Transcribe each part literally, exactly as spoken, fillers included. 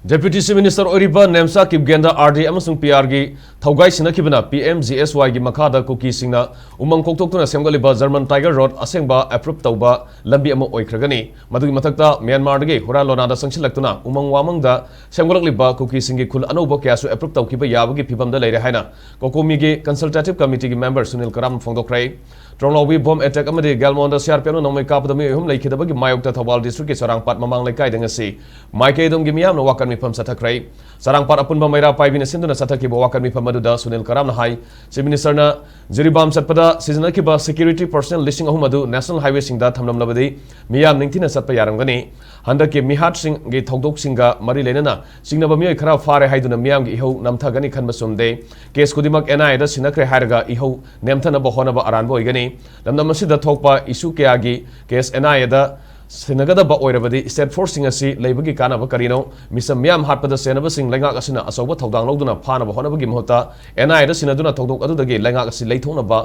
Deputy Chief Minister ꯑꯣꯏꯔꯤꯕ Nemcha ꯀꯤꯞꯒꯦꯟꯗ R D ꯑꯃꯁꯨꯡ ꯄꯤ ꯑꯥꯔꯒꯤ ꯊꯧꯒꯥꯏ ꯁꯤꯟꯅꯈꯤꯕꯅ P M G ꯑꯦꯁ ꯋꯥꯏꯒꯤ ꯃꯈꯥꯗ ꯀꯨꯀꯤꯁꯤꯡꯅ ꯎꯃꯪ ꯀꯣꯛꯊꯣꯛꯇꯨꯅ ꯁꯦꯝꯒꯠꯂꯤꯕ German Tiger Road ꯑꯁꯦꯡꯕ ꯑꯦꯄ꯭ꯔꯨꯞ ꯇꯧꯕ ꯂꯝꯕꯤ ꯑꯃ ꯑꯣꯏꯈ꯭ꯔꯒꯅꯤ꯫ ꯃꯗꯨꯒꯤ ꯃꯊꯛꯇ ꯃ꯭ꯌꯥꯟꯃꯥꯔꯗꯒꯤ ꯍꯨꯔꯥ ꯂꯣꯅꯥꯗ ꯆꯪꯁꯤꯜꯂꯛꯇꯨꯅ ꯎꯃꯪ ꯋꯥꯃꯪꯗ ꯁꯦꯝꯒꯠꯂꯛꯂꯤꯕ ꯀꯨꯀꯤꯁꯤꯡꯒꯤ ꯈꯨꯜ ꯑꯅꯧꯕ ꯀꯌꯥꯁꯨ ꯑꯦꯄ꯭ꯔꯨꯞ ꯇꯧꯈꯤꯕ ꯌꯥꯕꯒꯤ ꯐꯤꯕꯝꯗ ꯂꯩꯔꯦ ꯍꯥꯏꯅ ꯀꯣꯀꯣꯃꯤꯒꯤ Consultative Committeeꯒꯤ member ꯁꯨꯅꯤꯜ ꯀꯔꯥꯝꯅ ꯐꯣꯡꯗꯣꯛꯈ꯭ꯔꯦ꯫ ꯇ꯭ꯔꯣꯡꯂꯥꯎꯕꯤ ꯕꯣꯝ ꯑꯦꯇꯦꯛ ꯑꯃꯗꯤ ꯒꯦꯜꯃꯣꯟꯗ ꯁꯤ ꯑꯥꯔ ꯄꯤ ꯑꯦꯐꯅ ꯅꯣꯡꯃꯩ ꯀꯥꯞꯄꯗ ꯃꯤꯑꯣꯏ ꯑꯍꯨꯝ ꯂꯩꯈꯤꯗꯕꯒꯤ ꯃꯥꯌꯣꯛꯇ ꯊꯧꯕꯥꯜ ꯗꯤꯁꯇ꯭ꯔꯤꯛꯀꯤ ꯆꯔꯥꯡꯄꯥꯠ ꯃꯃꯥꯡ ꯂꯩꯀꯥꯏꯗ ꯉꯁꯤ ꯃꯥꯏꯀꯩ ꯑꯗꯣꯝꯒꯤ ꯃꯤꯌꯥꯝꯅ ꯋꯥꯀꯠ ꯃꯤꯐꯝ ꯆꯠꯊꯈ꯭ꯔꯦ꯫ ꯆꯔꯥꯡꯄꯥꯠ ꯑꯄꯨꯟꯕ ꯃꯩꯔꯥ ꯄꯥꯏꯕꯤꯅ ꯁꯤꯟꯗꯨꯅ ꯆꯠꯊꯈꯤꯕ ꯋꯥꯀꯠ ꯃꯤꯐꯝ ꯑꯗꯨꯗ ꯁꯨꯅꯤꯜ ꯀꯔꯥꯝꯅ ꯍꯥꯏ, Chief Ministerꯅ ꯖꯤꯔꯤꯕꯥꯝ ꯆꯠꯄꯗ ꯁꯤꯖꯤꯟꯅꯈꯤꯕ security personnel ꯂꯤꯁꯤꯡ ꯑꯍꯨꯝ ꯑꯗꯨ national highwayꯁꯤꯡꯗ ꯊꯝꯂꯝꯂꯕꯗꯤ ꯃꯤꯌꯥꯝ ꯅꯤꯡꯊꯤꯅ ꯆꯠꯄ ꯌꯥꯔꯝꯒꯅꯤ꯫ ꯍꯟꯗꯛꯀꯤ ꯃꯤꯍꯥꯠꯁꯤꯡꯒꯤ ꯊꯧꯗꯣꯛꯁꯤꯡꯒ ꯃꯔꯤ ꯂꯩꯅꯅ ꯆꯤꯡꯅꯕ ꯃꯤꯑꯣꯏ ꯈꯔ ꯐꯥꯔꯦ ꯍꯥꯏꯗꯨꯅ ꯃꯤꯌꯥꯝꯒꯤ ꯏꯍꯧ ꯅꯝꯊꯒꯅꯤ ꯈꯟꯕ ꯆꯨꯝꯗꯦ꯫ ꯀꯦꯁ ꯈꯨꯗꯤꯡꯃꯛ ꯑꯦꯟ ꯑꯥꯏ ꯑꯦꯗ ꯁꯤꯟꯅꯈ꯭ꯔꯦ ꯍꯥꯏꯔꯒ ꯏꯍꯧ ꯅꯦꯝꯊꯅꯕ ꯍꯣꯠꯅꯕ ꯑꯔꯥꯟꯕ ꯑꯣꯏꯒꯅꯤ꯫ ꯂꯝꯗꯝ ꯑꯁꯤꯗ ꯊꯣꯛꯄ ꯏꯁꯨ ꯀꯌꯥꯒꯤ ꯀꯦꯁ ꯑꯦꯟ ꯑꯥꯏ ꯑꯦꯗ ꯁꯤꯟꯅꯒꯗꯕ ꯑꯣꯏꯔꯕꯗꯤ state forceꯁꯤꯡ ꯑꯁꯤ ꯂꯩꯕꯒꯤ ꯀꯥꯟꯅꯕ ꯀꯔꯤꯅꯣ? ꯃꯤꯆꯝ ꯃꯤꯌꯥꯝ ꯍꯥꯠꯄꯗ ꯆꯦꯟꯅꯕꯁꯤꯡ ꯂꯩꯉꯥꯛ ꯑꯁꯤꯅ ꯑꯆꯧꯕ ꯊꯧꯗꯥꯡ ꯂꯧꯗꯨꯅ ꯐꯥꯅꯕ ꯍꯣꯠꯅꯕꯒꯤ ꯃꯍꯨꯠꯇ ꯑꯦꯟ ꯑꯥꯏ ꯑꯦꯗ ꯁꯤꯟꯅꯗꯨꯅ ꯊꯧꯗꯣꯛ ꯑꯗꯨꯗꯒꯤ ꯂꯩꯉꯥꯛ ꯑꯁꯤ ꯂꯩꯊꯣꯛꯅꯕ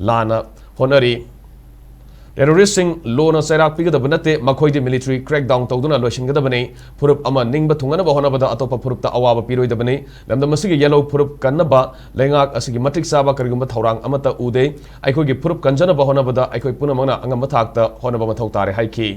ꯂꯥꯟꯅ ꯍꯣꯠꯅꯔꯤ꯫ ꯇꯦꯔꯣꯔꯤꯁꯁꯤꯡ ꯂꯣꯅ ꯆꯩꯔꯥꯛ ꯄꯤꯒꯗꯕ ꯅꯠꯇꯦ, ꯃꯈꯣꯏꯗꯤ military crackdown ꯇꯧꯗꯨꯅ ꯂꯣꯏꯁꯤꯟꯒꯗꯕꯅꯤ꯫ ꯐꯨꯔꯨꯞ ꯑꯃ ꯅꯤꯡꯕ ꯊꯨꯡꯅꯅꯕ ꯍꯣꯠꯅꯕꯗ ꯑꯇꯣꯞꯄ ꯐꯨꯔꯨꯞꯇ ꯑꯋꯥꯕ ꯄꯤꯔꯣꯏꯗꯕꯅꯤ꯫ ꯂꯝꯗꯝ ꯑꯁꯤꯒꯤ ꯌꯦꯜꯂꯧ ꯐꯨꯔꯨꯞ ꯀꯟꯅꯕ ꯂꯩꯉꯥꯛ ꯑꯁꯤꯒꯤ ꯃꯇꯤꯛ ꯆꯥꯕ ꯀꯔꯤꯒꯨꯝꯕ ꯊꯧꯔꯥꯡ ꯑꯃꯠꯇ ꯎꯗꯦ꯫ ꯑꯩꯈꯣꯏꯒꯤ ꯐꯨꯔꯨꯞ ꯀꯟꯖꯅꯕ ꯍꯣꯠꯅꯕꯗ ꯑꯩꯈꯣꯏ ꯄꯨꯝꯅꯃꯛꯅ ꯑꯉꯝꯕ ꯊꯥꯛꯇ ꯍꯣꯠꯅꯕ ꯃꯊꯧ ꯇꯥꯔꯦ ꯍꯥꯏꯈꯤ꯫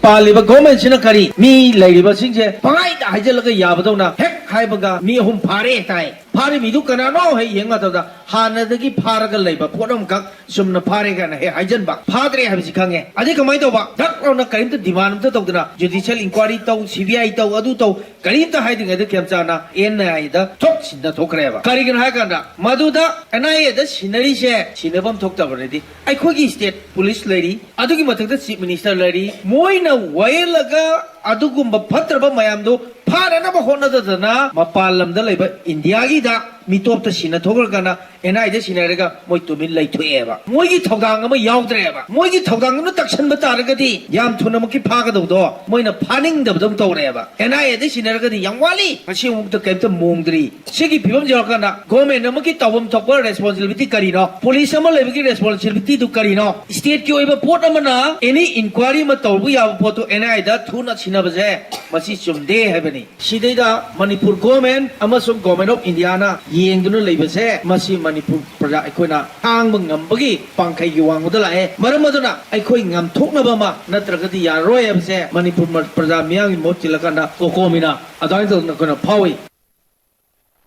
ꯄꯥꯜꯂꯤꯕ ꯒꯣꯔꯃꯦꯟꯁꯤꯅ ꯀꯔꯤ, ꯃꯤ ꯂꯩꯔꯤꯕꯁꯤꯡꯁꯦ ꯄꯪꯍꯥꯏꯗ ꯍꯥꯏꯖꯤꯜꯂꯒ ꯌꯥꯕꯗꯧꯅ, ꯍꯦꯛ ꯍꯥꯏꯕꯒ ꯃꯤ ꯑꯍꯨꯝ ꯐꯥꯔꯦ ꯇꯥꯏ꯫ ꯐꯥꯔꯤ ꯃꯤꯗꯨ ꯀꯅꯥꯅꯣ ꯍꯦꯛ ꯌꯦꯡ ꯃꯇꯝꯗ ꯍꯥꯟꯅꯗꯒꯤ ꯐꯥꯔꯒ ꯂꯩꯕ ꯄꯣꯠ ꯑꯃꯈꯛ ꯆꯨꯝꯅ ꯐꯥꯔꯦ ꯀꯥꯏꯅ ꯍꯦꯛ ꯍꯥꯏꯖꯟꯕ, ꯐꯥꯗ꯭ꯔꯦ ꯍꯥꯏꯕꯁꯤ ꯈꯪꯉꯦ꯫ ꯑꯗꯩ ꯀꯃꯥꯏꯅ ꯇꯧꯕ? ꯗꯛ ꯂꯥꯎꯅ ꯀꯔꯤꯝꯇ demand ꯑꯝꯇ ꯇꯧꯗꯅ judicial inquiry ꯇꯧ, ꯁꯤ ꯕꯤ ꯑꯥꯏ ꯇꯧ, ꯑꯗꯨ ꯇꯧ, ꯀꯔꯤꯝꯇ ꯍꯥꯏꯗ꯭ꯔꯤꯉꯩꯗ ꯈꯦꯝꯆꯥꯅ ꯑꯦꯟ ꯑꯥꯏ ꯑꯦꯗ ꯊꯣꯛ ꯁꯤꯟꯅ ꯊꯣꯛꯈ꯭ꯔꯦꯕ꯫ ꯀꯔꯤꯒꯤꯅꯣ ꯍꯥꯏ ꯀꯥꯟꯗ ꯃꯗꯨꯗ ꯑꯦꯟ ꯑꯥꯏ ꯑꯦꯗ ꯁꯤꯟꯅꯔꯤꯁꯦ ꯁꯤꯟꯅꯐꯝ ꯊꯣꯛꯇꯕꯅꯗꯤ ꯑꯩꯈꯣꯏꯒꯤ state police ꯂꯩꯔꯤ, ꯑꯗꯨꯒꯤ ꯃꯊꯛꯇ chief minister ꯂꯩꯔꯤ, ꯃꯣꯏꯅ ꯋꯥꯌꯦꯜꯂꯒ ꯑꯗꯨꯒꯨꯝꯕ ꯐꯠꯇ꯭ꯔꯕ ꯃꯌꯥꯝꯗꯨ ꯐꯥꯅꯅꯕ ꯍꯣꯠꯅꯗꯗꯅ ꯃꯄꯥꯟ ꯂꯝꯗ ꯂꯩꯕ ꯏꯟꯗꯤꯌꯥꯒꯤꯗ ꯃꯤꯇꯣꯞꯇ ꯁꯤꯟꯅ ꯊꯣꯛꯈ꯭ꯔꯀꯥꯟꯗ ꯑꯦꯟ ꯑꯥꯏ ꯑꯦꯗ ꯁꯤꯟꯅꯔꯒ ꯃꯣꯏ ꯇꯨꯃꯤꯟ ꯂꯩꯊꯣꯛꯑꯦꯕ꯫ ꯃꯣꯏꯒꯤ ꯊꯧꯗꯥꯡ ꯑꯃ ꯌꯥꯎꯗ꯭ꯔꯦꯕ꯫ ꯃꯣꯏꯒꯤ ꯊꯧꯗꯥꯡ ꯑꯃ ꯇꯛꯁꯟꯕ ꯇꯥꯔꯒꯗꯤ ꯌꯥꯝ ꯊꯨꯅꯃꯛꯀꯤ ꯐꯥꯒꯗꯧꯗꯣ ꯃꯣꯏꯅ ꯐꯥꯅꯤꯡꯗꯕꯗꯧ ꯇꯧꯔꯦꯕ꯫ ꯑꯦꯟ ꯑꯥꯏ ꯑꯦꯗ ꯁꯤꯟꯅꯔꯒꯗꯤ ꯌꯥꯝ ꯋꯥꯠꯂꯤ, ꯉꯁꯤ ꯑꯃꯨꯛꯇ ꯀꯩꯝꯇ ꯃꯣꯡꯗ꯭ꯔꯤ꯫ ꯁꯤꯒꯤ ꯐꯤꯕꯝꯁꯤ ꯌꯧꯔꯀꯥꯟꯗ ꯒꯣꯔꯃꯦꯟ ꯑꯃꯒꯤ ꯇꯧꯐꯝ ꯊꯣꯛꯄ ꯔꯦꯁꯄꯣꯟꯁꯤꯕꯤꯂꯤꯇꯤ ꯀꯔꯤꯅꯣ? ꯄꯨꯂꯤꯁ ꯑꯃ ꯂꯩꯕꯒꯤ ꯔꯦꯁꯄꯣꯟꯁꯤꯕꯤꯂꯤꯇꯤꯗꯨ ꯀꯔꯤꯅꯣ? ꯁ꯭ꯇꯦꯠꯀꯤ ꯑꯣꯏꯕ ꯄꯣꯠ ꯑꯃꯅ ꯑꯦꯅꯤ ꯏꯟꯀ꯭ꯋꯥꯏꯔꯤ ꯑꯃ ꯇꯧꯕ ꯌꯥꯕ ꯄꯣꯠꯇꯨ ꯑꯦꯟ ꯑꯥꯏ ꯑꯦꯗ ꯊꯨꯅ ꯁꯤꯟꯅꯕꯁꯦ ꯃꯁꯤ ꯆꯨꯝꯗꯦ ꯍꯥꯏꯕꯅꯤ꯫ ꯁꯤꯗꯩꯗ ꯃꯅꯤꯄꯨꯔ ꯒꯣꯔꯃꯦꯟ ꯑꯃꯁꯨꯡ ꯒꯣꯔꯃꯦꯟ ꯑꯣꯐ ꯏꯟꯗꯤꯌꯥꯅ ꯌꯦꯡꯗꯨꯅ ꯂꯩꯕꯁꯦ ꯃꯁꯤ ꯃꯅꯤꯄꯨꯔ ꯄ꯭ꯔꯖꯥ ꯑꯩꯈꯣꯏꯅ ꯈꯥꯡꯕ ꯉꯝꯕꯒꯤ ꯄꯥꯡꯈꯩꯒꯤ ꯋꯥꯡꯃꯗ ꯂꯥꯛꯑꯦ꯫ ꯃꯔꯝ ꯑꯗꯨꯅ ꯑꯩꯈꯣꯏ ꯉꯝꯊꯣꯛꯅꯕ ꯑꯃ ꯅꯠꯇ꯭ꯔꯒꯗꯤ ꯌꯥꯔꯔꯣꯏ ꯍꯥꯏꯕꯁꯦ ꯃꯅꯤꯄꯨꯔ ꯃ-, ꯄ꯭ꯔꯖꯥ ꯃꯤꯌꯥꯝꯒꯤ ꯃꯍꯨꯠ ꯁꯤꯜꯂꯀꯥꯟꯗ ꯀꯣꯀꯣꯃꯤꯅ ꯑꯗꯨꯃꯥꯏꯅ ꯇꯧꯗꯅ ꯑꯩꯈꯣꯏꯅ ꯐꯥꯎꯏ꯫